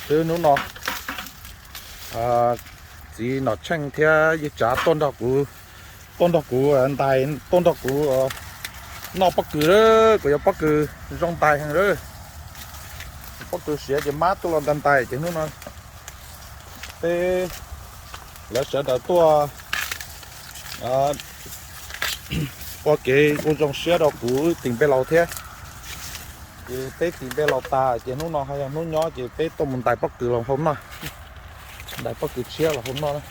Xwb hnub no txiv Nom Tsheej thiab Yij Tsav tuaj nrog kuv, tuaj nrog kuv ntais, tuaj nrog kuv noj pob kws lawm. Kuv yuav pob kws zoo ntais heev lawm. Pob kws siav ces mab tuaj los ntais ntais ces hnub no peb, lawv sawv daws tuaj ua kev ua zoo siab rau kuv tis npe laus thiab. Ces peb tis npe laus tas ces hnub no ho yog hnub nyob ces peb tuaj mus ntais pob kws los hau noj, ntais pob kws tshiab los hau noj na.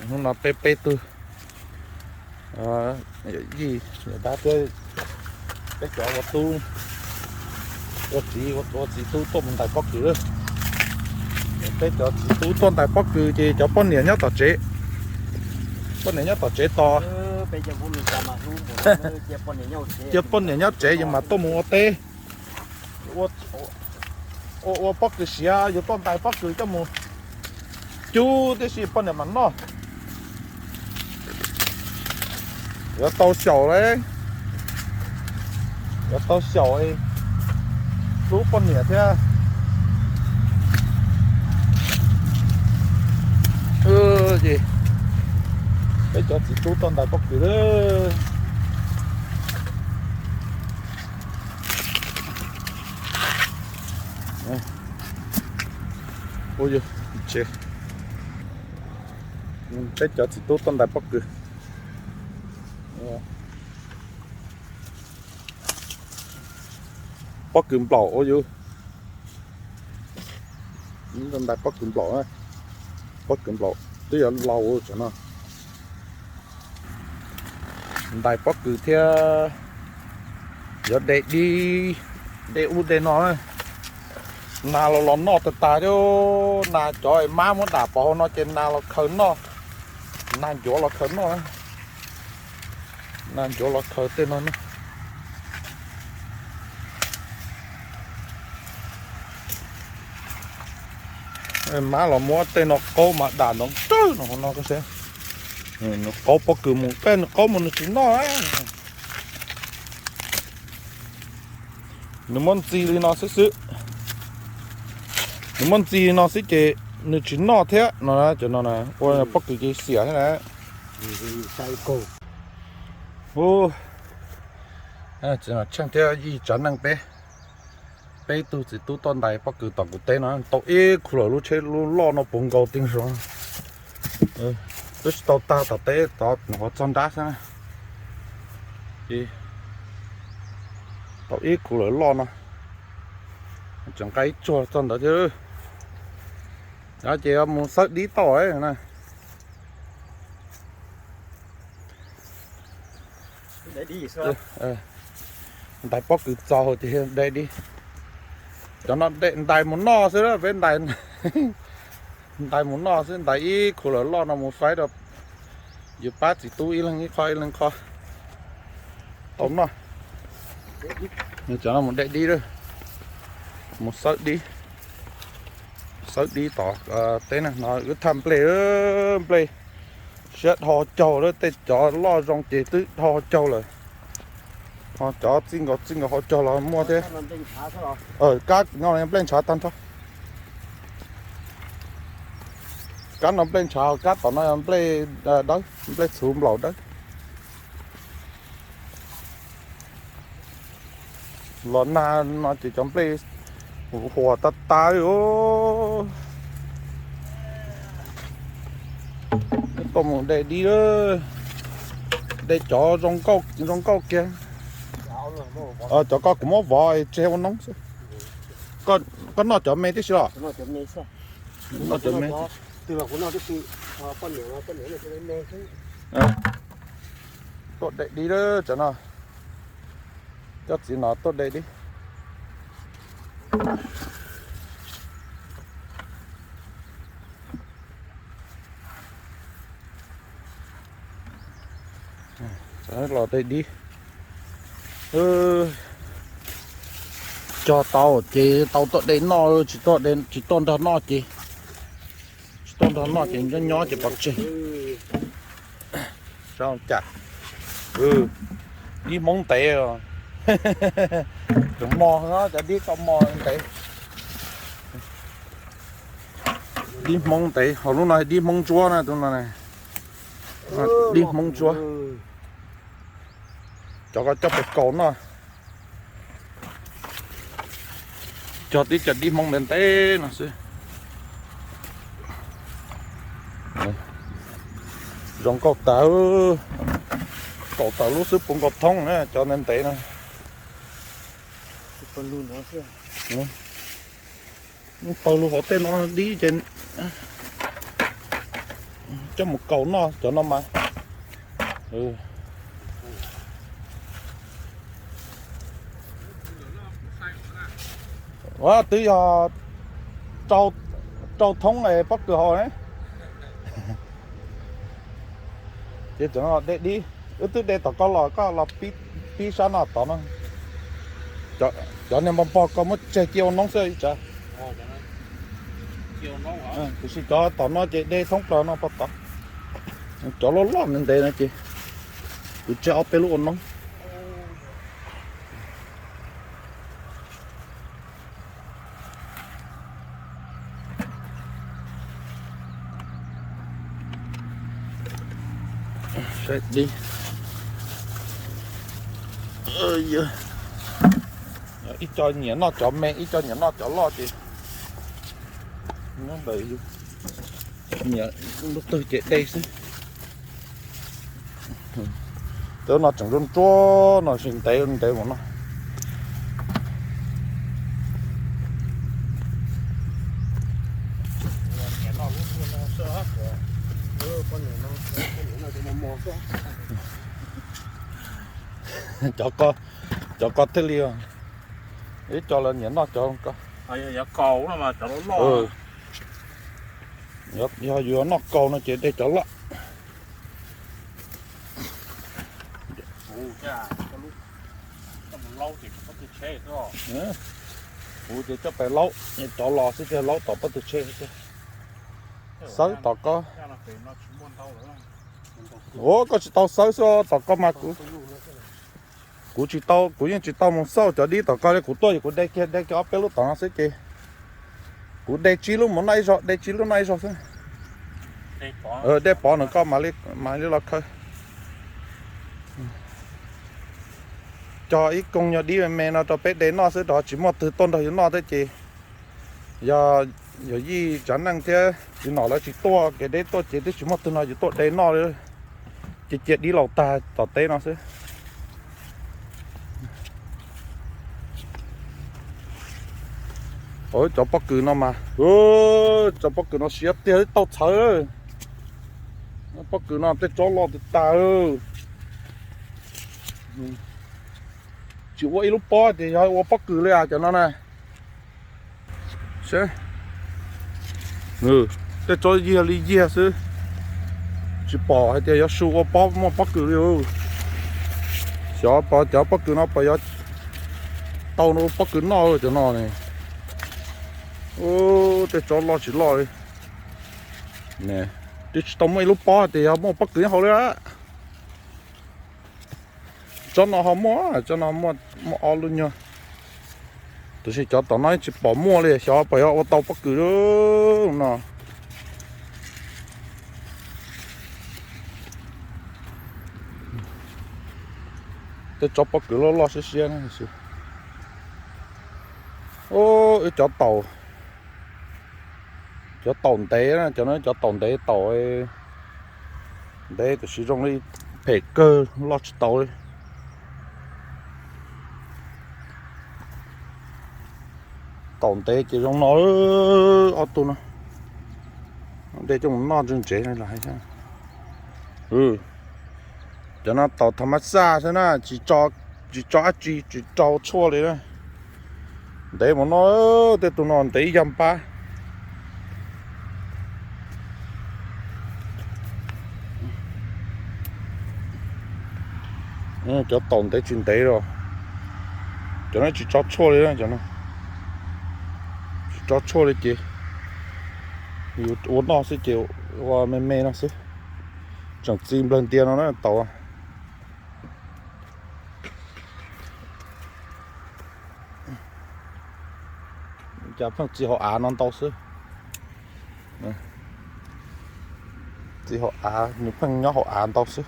Hnub no peb peb tug, Yij, Yawm Dab thiab peb cov ua tub, ua txiv, ua txiv tub tuaj mus ntais pob kws lawm. Peb cov txiv tub tuaj ntais pob kws ces cov poj niam nyob tom tsev, poj niam nyob tom tsev tos. Cia poj niam nyob tsev ces mam tuaj mus ua teb, ua, ua pob kws siav, yuav tuaj ntais pob kws coj mus cub tib si poj niam mam noj. Yuav tau xyaum li, yuav tau xyaum, hlub poj niam thiab. Ces peb cov txiv tub tuaj ntais pob kws lawm. Peb cov txiv tub tuaj ntais pob kws. Pob kws nplaum ua yus, ntais pob kws nplaum, pob kws nplaum twb yuav laus tam no. Ntais pob kws thiab yuav de dib, de ub de no. Nas los los noj tag tag thiab, nas cov mab muab dam pov hauv no ces nas los khaws noj, nas ncuav los khaws noj, nas ncuav los khaws tej no. Mab los muab tej no qaub mas dam nrov nrawg no hauv no koj saib. Nws qaub pob kws mus, nws qaub mus nws tsis noj. Nws muab ntxi li no xwb xwb, nws muab ntxi li no xwb ces nws tsis noj thiab no. Cov no ua pob kws ces xiam thiab na. Tsheej thiab Yij Tsav Neej peb, peb tug txiv tub tuaj ntais pob kws tom kuv teb no tau ib khu lawm, lub tsheb lub loj no puv nkaus tib zoo. Twb tsis tau tag tom teb tod, nyuam qhuav txog nrab xwb na. Ces tau ib khu lawm loj no, tseem nqa ib tsuag txog ntawd thiab. Ces mus xawb dib tau na. Ntais pob kws txaus ces de dib. Cov no ntais mus noj xwb, peb ntais mus noj xwb, ntais ib khu lawm loj no mus faib rau yus pab txiv tub ib leeg ib qho ib leeg qho tau noj. Cov no mus de dib lawm, mus xawb dib, xawb dib tom teb no. Wb thaj nplej, nplej siab dhau caug lawm, tej cov loj zoo ces twb dhau caug lawm. Ho cov txij nkaus txij nkaus hauv caug los muaj thiab. Kab no nplej ntshav tag nrho. Kab no nplej ntshav, kab tom no yog nplej dawb, nplej txhuv nplaum dawb. Los nag no ces cov nplej huam tas tas li. Tuaj mus de dib, de cov zoo nkauj kiag. Cov ko kuv muab vov tseg ua noob xwb. Koj noj cov me tib si los? Noj cov me. Tuaj de dib lawm cov no. Coj txiv no tuaj de dib. Los de dib. Cog tau ces tau tuaj de noj, tsis tuaj nrog noj ces tsis tuaj nrog noj ces nyob nyob ces pov tseg. Cas ib hmoob ntev os. Cov mos no cov dib tau mos ntev. Dib Hmoob ntev, ho lub no dib Hmoob ntsuab na, tus no na. Dib Hmoob ntsuab. Cov ko coj pem kaus no. Cog tib cov dib Hmoob ntev ntev no xwb. Zoo nkauj tas, kaum tawm lub xwb puv nkaus thoob na, cov ntev ntev no. Pawg lug hauv tej no dib ces coj mus kaus noj cov no mas. Ua twb yog rau thoob pob kws hauv ne. Ces cov no de dib, wb twb de tom ko los, koj los pib sab no tod no. Cov niag npog npog ko muab tseg cia ua noob xwb ib tsav. Tiam sis cov tom no ces de thoob plaws no pog tod. Cov loj loj ntev ntev no ces kuv tseg ob peb lub ua noob. Saib dib. Ib co nyiam noj cov me, ib co nyiam noj cov loj ces nyob ntawm nyiam lub twg ces de xwb. Cov no tseem ntsuab ntsuab no, tsis ntev ntev mus no. Cov ko, cov ko thiaj li, ib co lawv nyiam noj cov ko. Yog yus noj kaus no ces de cov loj. Kuv ces coj pais laub, cov los xwb ces laub tom pob tw tsheb xwb. Xawb tom ko. Ua koj tsis tau xawb xwb, tom ko mas kuv, kuv tsis tau, kuv yeej tsis tau mus xauj cov dib tom ko li, kuv tuaj ces kuv de kiag, de kiag ob peb lub tom no xwb ces kuv de tsib lub mus noj ib zaug, de tsib lub noj ib zaug xwb. De pov nws koj mam li los khawb. Cog ib koog nyuag dib me me no rau peb de noj xwb, rau tsis muaj twg tuaj nrog yus noj thiab ces yog yawm yij Tsav Neej thiab Txiv Nom lawv tsis tuaj, kev deb tuaj ces twb tsis muaj twg nrog yus tuaj de noj li. Cia cia dib laus tag tom teb no xwb. Cov pob kws no mas, cov pob kws no siab tiag tau txhawv. Pob kws no tej tsob loj tiag tas. Tsis ua ib lub pob ces yog ua pob kws li as cov no na. Tej tsob yiag li yiag xwb, tsis pom hais tias yuav su ua pob muaj pob kws li. Xyov cov pob kws no puas yuav tau ua pob kws noj cov no ne. Tej tsob loj tsis loj li. Twb tsis tau muaj ib lub pob tias yog muaj pob kws nyob hauv li. Tsob no ho muaj, tsob no muaj ob lub nyuag. Tab sis cov tom no tsis pom muaj li, xyov puas yuav ua tau pob kws no. Tej tsob pob kws loj loj siab siab. Wb cov taum, cov taum ntev, cov no cov taum ntev, taum ntev tiam sis zoo li phem kawg, loj tsis tau li. Taum ntev ces zoo no, ob tug no. De coj mus noj ntsev ntsev los hais. Cov no taum tham mas xaj xwb na, tsis tso dab tsi, tsis rau tshuaj li na. Ntev mus no, tej tug no ntev ib yam npab. Cov taum ntev tsis ntev los, cov no tsis tso tshuaj li, tsis tso tshuaj li ces yus ua noj xwb ces ua me me no xwb. Tseem txi nplawg ntia no na taum. Cas pheej txi hauv av no ntau xwb. Txi hauv av, nws pheej nyob hauv av ntau xwb.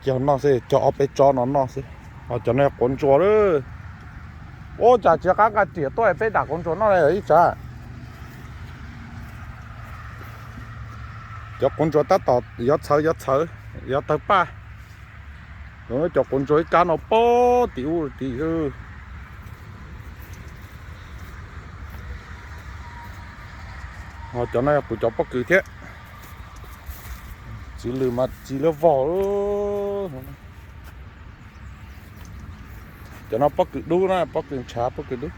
Cog noj xwb, cog ob peb tsob no noj xwb. Ho cov no yog quav ntsuas lawm. Ua cas tsis qab nqa riam tuaj peb dam quav ntsuas noj ib tsav. Cov quav ntsuas tab tom yuav txhawv yuav txhawv, yuav tawg paj. Cov quav ntsuas ib kab no pob tim ub tim. Ho cov no yog kuv cov pob kws thiab. Txiv lws mas txiv lawv vog. Cov no pob kws dub na, pob kws ntshav pob kws dub.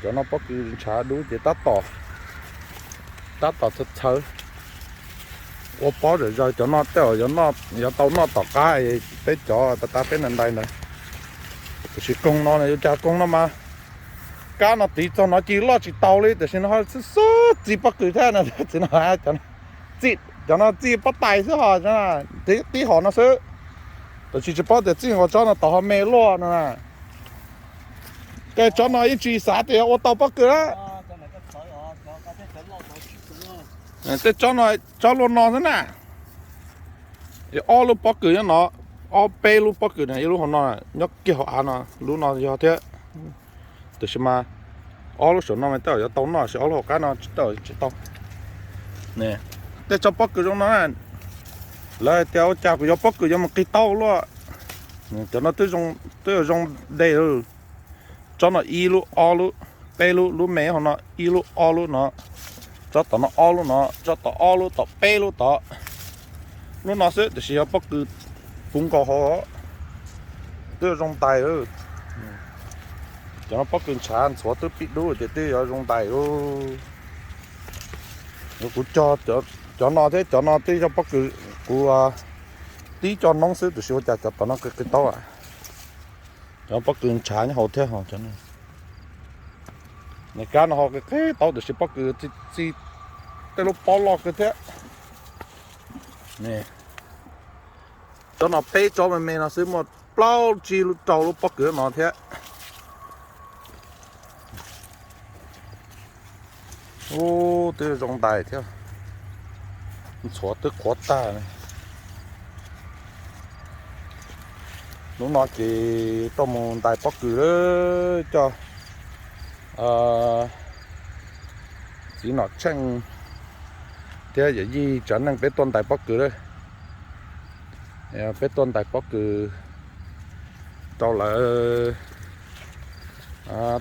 Cov no pob kws ntshav dub ces tab tom, tab tom txhawv txhawv. Ua pob zawm zaws, cov no tej zaum yuav tau noj tom qab peb cov tas tas peb ntais ntawd. Tiam sis koog no yuav cas koog no mas kab no tiv txog no cia loj tsis tau li, tiam sis no xub xub txi pob kws thiab no, txiv no. Cov no txi pob tais xwb ho, tib hom no xwb. Tiam sis tsis paub tias txij nkaus tsob no tom ho me luaj no na. Tej tsob no yeej tsis xav tias ua tau pob kws na. Tej tsob no tsob luaj no xwb na. Ob lub pob kws nyob no, ob peb lub pob kws na, ib lub hauv no, nyob kiag hauv av no, lub no yog thiab. Tiam sis mas ob lub saum no mas tej zaum yuav tau noj, tiam sis ob lub hauv qab no tsis tau, tsis tau. Tej tsob pob kws zoo no na, lawv hais tias ua cas kuv yuav pob kws yuav mus qis taub luaj. Cov no twb zoo de. Tsob no ib lub, ob lub, peb lub, lub me hauv no ib lub ob lub no, tsob tom no ob lub no, tsob tom ob lub, tom peb lub tod. Lub no xwb tiam sis yog pob kws puv nkaus hauv, twb zoo ntais. Cov no pob kws ntshav ntxhuav twb pib dub ces twb yuav zoo ntais. Kuv cog cov no thiab, cov no twb yog pob kws kuv tib co noob xwb, tiam sis ua cas cov tom no qis qis taub. Cov pob kws ntshav nyob hauv thiab. Nws kab no ho qis qis taub, tiam sis pob kws txi tej lub pob loj kawg thiab. Tsob no peb tsob me me no xwb muaj plaub tsib lub rau lub pob kws no thiab. Ub, twb zoo ntais thiab. Ntxhuav twb qhuav tag. Hnub no ces tuaj mus ntais pob kws lawm, coj txiv Nom Tsheej thiab yawm yij tsav neej peb tuaj ntais pob kws lawm. Peb tuaj ntais pob kws rau lawv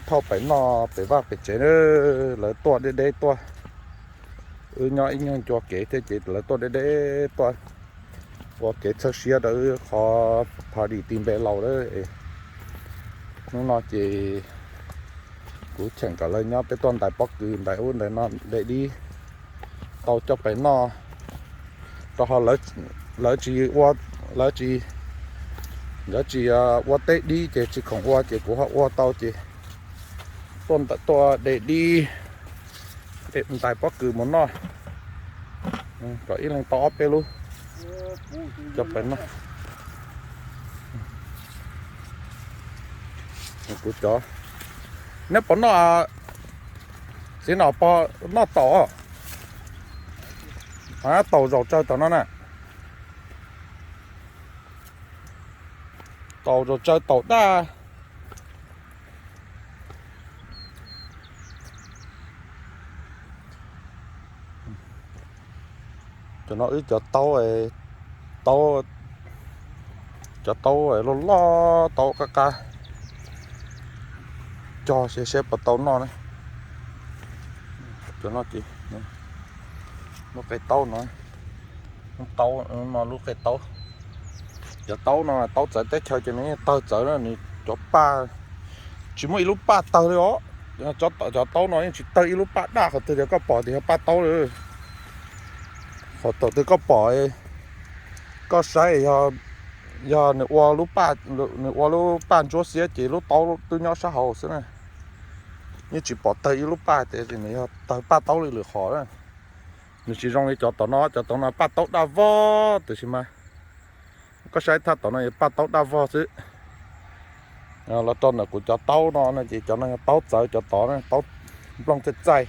thauj pem noj pem vaj pem tsev na. Lawv tuaj deb deb tuaj, wb nyob ib nyuag ncua kev thiab ces lawv tuaj deb deb tuaj ua kev txhawb siab rau wb qhov pha dis ti npe laus lawm. Hnub no ces kuv cheem kom lawv nyob peb tuaj ntais pob kws ntais ub ntais no, ntais dib tau coj pem noj. Rau qhov lawv tsis ua, lawv tsis, lawv tsis ua teb dib ces tsis khoom ua ces kuv ho ua tau ces tuaj ntais, tuaj de dib, ntais pob kws mus noj. Kom ib leeg tau ob peb lub coj pem noj. Kuv cov, neb puas noj, txiv Nom, puas noj taum? Taum zaum tsawg taum no na? Taum zaum tsawg taum daj. Cov no wb cov taub, taub, cov taub loj loj, taub qab qab, cog seb seb puas tau noj na. Cov no ces lub qe taub no, taub no lub qe taub. Cov taub no taub txawv teb chaws ces nws yeej tawg txawv na, nws cov paj tsis muaj ib lub paj tawg li os. Cov taub no yeej tsis tawg ib lub paj daj, qhov twg tias koj pom tias yog paj taub li. Qhov thaum twg koj pom, koj saib, yog nws ua lub paj, nws ua lub paj ntsuab xiab ces lub taub twb nyob sab hauv xwb na. Yeej tsis pom tawg ib lub paj tias nws yog tawg paj taub li lwm qhov na. Nws tsis zoo li cov tom no, cov tom no paj taub daj vog tiam sis mas Koj saib thaj tod no yog paj taub daj vog xwb. Los rau ntawm kuv cov taub no no ces cov no yog taub txawv, cov tod taub nplooj txaij txaij,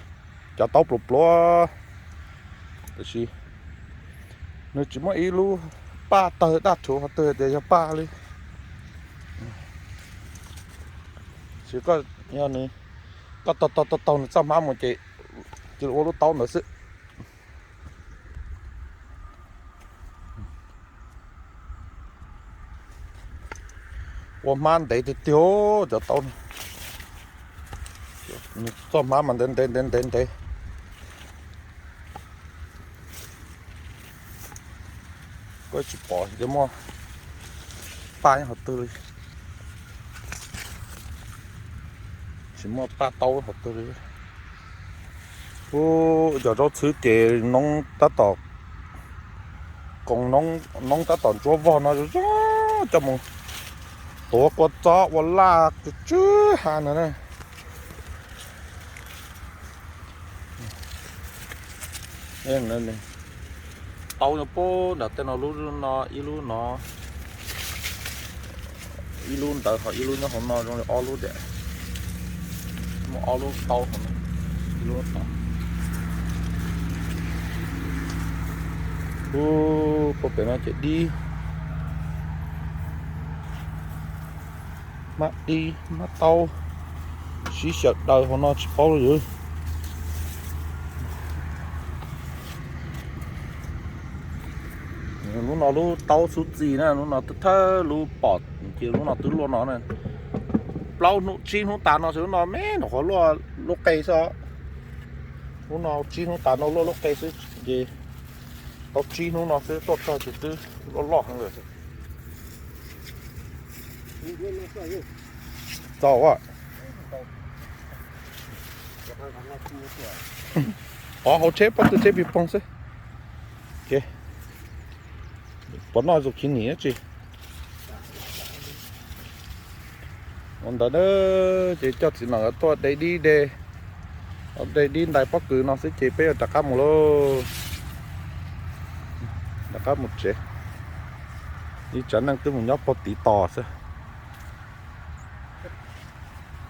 cov taub pluav pluav. Tiam sis nws tsis muaj ib lub paj tawg daj rhuv qhov twg tias yog paj li. Tiam sis koj, yog nws, koj taug taug taug taug nws txoj hmab mus ces cia li ua lub taub ntawd xwb. Ua hmab ntev tiag tiag cov taub no. Txoj hmab mas ntev ntev ntev ntev ntev. Koj tsis pom tias muaj paj nyob qhov twg li. Tsis muaj paj taub qhov twg li. Ub, cov zaub txhwb ces noob tab tom, koos noob tab tom ntsuab vog no zoo, coj mus tuav kua txob ua laj tsw tsw ha no na. Taub nyob puag nram tej no, lub no, ib lub no, ib lub ntawd ho ib lub nyob hauv no, zoo li ob lub tiam. Muaj ob lub taub hauv no, ib lub tod. Ub, puag pem no ces dib, hmab dib hmab taub sib xyaw daws hauv no tsis paub li. Lub no lub taub xub txis na, lub no thawj lub pom ces lub no twb luaj no na. Plaub hnub tsib hnub tas no xwb lub no me nyuam qhuav luaj lub qe xwb. Lub no tsib hnub tas no luaj lub qe xwb ces tau tsib hnub no xwb tuaj txog ces twb luaj loj heev lawm. Txaus. Qhov hauv tsheb pob tw tsheb ping pong xwb. Puas noj zoo khiv nim tsi. Ua ntawd na, ces coj txiv nees tuaj de dib de, de dib ntais pob kws no xwb ces peb yuav rov qab mus lauj. Rov qab mus tsev. Ib tsav neej twb mus nyob puag tid tos xwb.